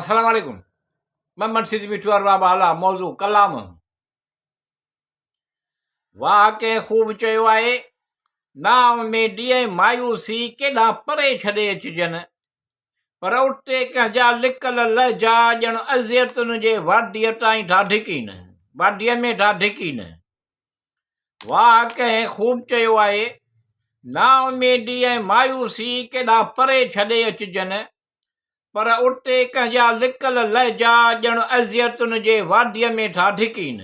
السلام عليڪم محمد سيد مٺو ارباب اعليٰ موضوع ڪلام واهه ڪنهن خوب چيو آهي نااميدي ۽ مايوسي ڪيڏانهن پري ڇڏي اچجن پر اتي ڪنهن جا لڪل لهجا ڄڻ اذيتن جي واديء تائين ٿا ڍڪين واديء ۾ ٿا ڍڪين واهه ڪنهن خوب چيو آهي، نااميدي ۽ مايوسي ڪيڏانهن پري ڇڏي اچجن، پر اتي ڪنهن جا لڪل لهجا ڄڻ اذيتن جي واديء ۾ ٿا ڍڪين.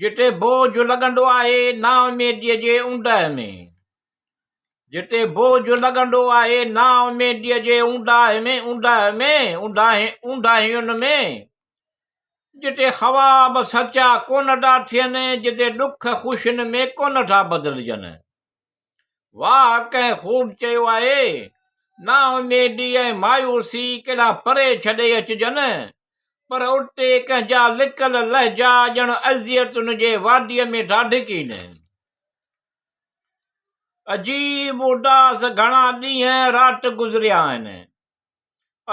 جتي بوجهه لڳندو آهي نااميديء جي اوندهه ۾. جتي بوجهه لڳندو آهي نااميديء جي اونداهه ۾، اوندهه ۾، اونداهين ۾. جتي خواب سچا ڪونه ٿا ٿين، جتي ڏک خوشين ۾ ڪونه ٿا بدلجن. واهه ڪنهن خوب چيو آهي، نااميدي ۽ مايوسي ڪيڏانهن پري ڇڏي اچجن، پر اتي ڪنهن جا لڪل لهجا ڄڻ اذيتن جي واديء ۾ ٿا ڍڪين. عجيب اداس گهڻا ڏينهن رات گذريا آهن.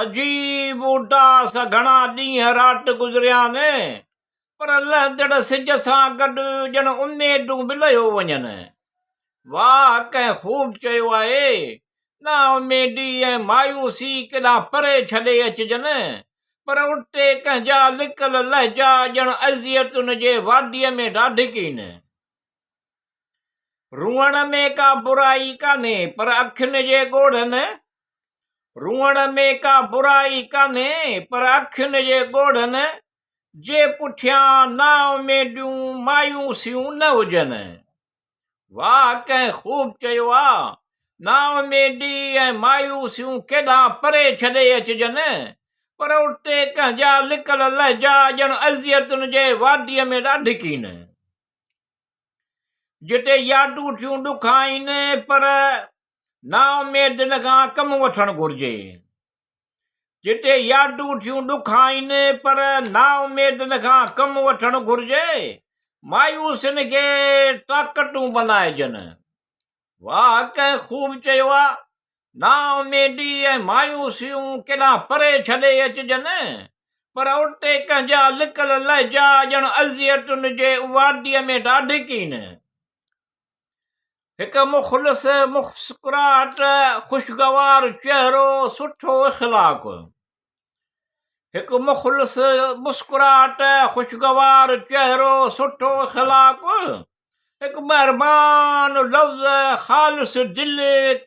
عجيب اداس گهڻا ڏينهن رات گذريا آهن، پر لهندڙ سج سان گڏ ڄڻ اميدون به لهيو وڃن. واهه ڪنهن خوب چيو آهي، نااميدي ۽ مايوسي ڪيڏانهن پري ڇڏي اچجن، پر اتي ڪنهن جا لڪل لهجا ڄڻ اذيتن جي واديء ۾ ٿا ڍڪين. روئڻ ۾ ڪا برائي ڪانهي، پر اکين جي ڳوڙهن روئڻ ۾ ڪا برائي ڪانهي، پر اکين جي ڳوڙهن جي پٺيان نااميديون مايوسيون نه هجن. واهه ڪنهن خوب چيو آ، نااميدي ۽ مايوسيون ڪيڏانهن پري ڇڏي اچجن، پر اتي ڪنهن جا لڪل لهجا ڄڻ اذيتن جي واديء ۾ ٿا ڍڪين. جتي يادون ٿيون ڏکائين، پر نااميدين کان ڪم وٺڻ گهرجي. جتي يادون ٿيون ڏکائين، پر نااميدين کان ڪم وٺڻ گهرجي. مايوسين کي طاقتون بنائجن. واهه ڪنهن خوب چيو آ، نااميدي ۽ مايوسيون ڪيڏانهن پري ڇڏي اچجن، پر اتي ڪنهن جا لڪل لهجا ڄڻ اذيتن جي واديء ۾ ٿا ڍڪين. هڪ مخلص مسڪراهٽ، خوشگوار چهرو، سٺو اخلاق. هڪ مخلص مسڪراهٽ، خوشگوار چهرو، سٺو اخلاق، هڪ مهربان لفظ، خالص دل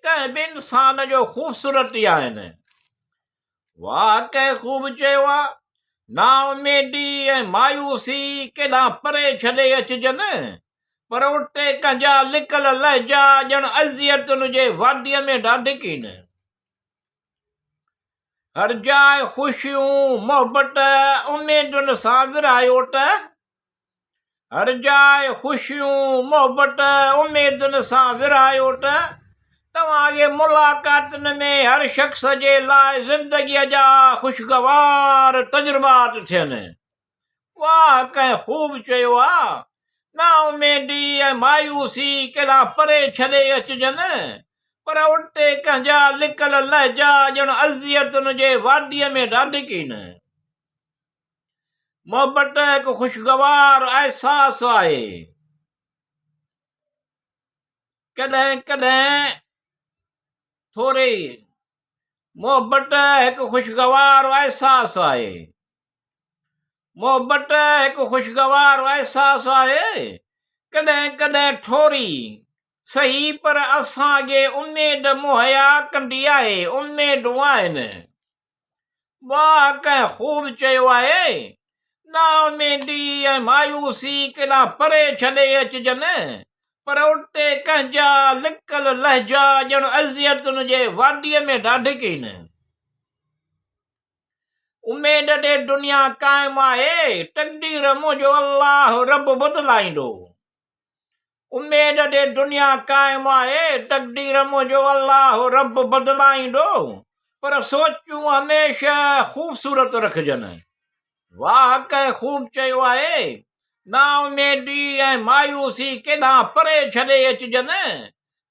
ڪنهن به انسان جو خوبصورتي آهن. واهه ڪنهن خوب چيو آ، نااميدي ۽ مايوسي ڪيڏانهن پري ڇڏي اچجن، پر اتي ڪنهن جا لڪل لهجا ڄڻ اذيتن جي واديء ۾ ٿا ڍڪين. هر جاء خوشيون، محبت، اميدن سان ورهايو ته هر جاء خوشيون، محبت، اميدن سان ورهايو ته توهان جي ملاقاتن ۾ هر شخص جي لاء زندگيء جا خوشگوار تجربات ٿين. واهه ڪنهن خوب چيو آ، نااميدي ۽ مايوسي ڪيڏانهن پري ڇڏي اچجن، پر اتي ڪنهن جا لڪل لهجا ڄڻ اذيتن جي واديء ۾ ٿا ڍڪين. محبت هڪ خوشگوار احساس آهي. ڪڏهن ڪڏهن ٿوري محبت هڪ خوشگوار احساس آهي. محبت هڪ خوشگوار احساس آهي، ڪڏهن ڪڏهن ٿوري سهي پر اسان کي اميد مهيا ڪندي آهي، اميدون آهن. واهه ڪنهن خوب چيو آهي، نااميدي ۽ مايوسي ڪيڏانهن پري ڇڏي اچجن، پر اتي ڪنهن جا لڪل لهجا ڄڻ اذيتن جي واديء ۾ ٿا ڍڪين. اميد تي دنيا قائم آهي، تقدير منهنجو الله رب بدلائيندو. اميد تي دنيا قائم آهي، تقدير منهنجو الله رب بدلائيندو، پر سوچون هميشه خوبصورت رکجن. واهه ڪنهن خوب چيو آهي، نااميدي ۽ مايوسي ڪيڏانهن پري ڇڏي اچجن،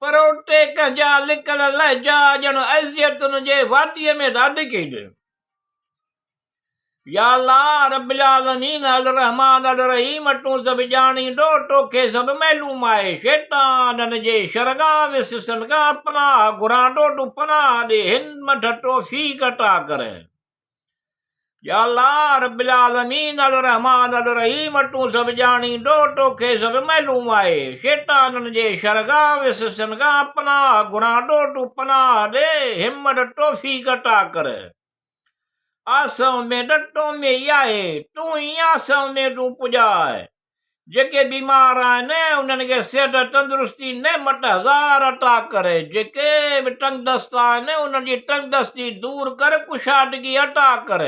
پر اتي ڪنهن جا لڪل لهجا ڄڻ اذيتن جي واديء ۾ ٿا ڍڪين. يا الله رب العالمين الرحمٰن الرحيم تون سڀ ڄاڻيندو توکي سڀ معلوم آهي شيطانن جي شر کان وسوسن کان پناهه گهران ٿو تون پناهه ڏي همٿ توفيق عطا ڪر يا الله رب العالمين الرحمٰن الرحيم تون سڀ ڄاڻيندو توکي سڀ معلوم آهي شيطانن جي شر کان وسوسن کان پناهه گهران ٿو تون پناهه ڏي همٿ توفيق عطا ڪر. آسئون ۾ ڏٽو ۾ ئي آهي، تون ئي آسئون ۾ تون پڄاء. جيڪي بيمار آهن، انهن کي صحت تندرستي نعمت هزار عطا ڪر. جيڪي به تنگدست آهن، انهن جي تنگدستي دور ڪر، ڪشادگي عطا ڪر.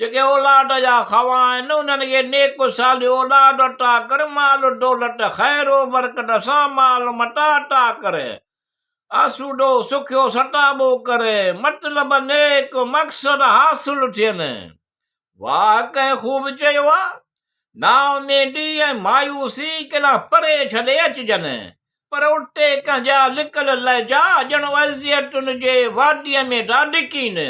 جيڪي اولاد جا خواهان آهن، انهن کي نيڪ صالح اولاد عطا ڪر، مال دولت خير و برڪت سان مال متاع عطا ڪر. آسودو سکيو ستابو ڪري، مطلب نيڪ مقصد حاصل ٿين. واهه ڪنهن خوب چيو آ، نااميدي ۽ مايوسي ڪيڏانهن پري ڇڏي اچجن، پر اتي ڪنهن جا لڪل لهجا ڄڻ اذيتن جي واديء ۾ ٿا ڊڪين.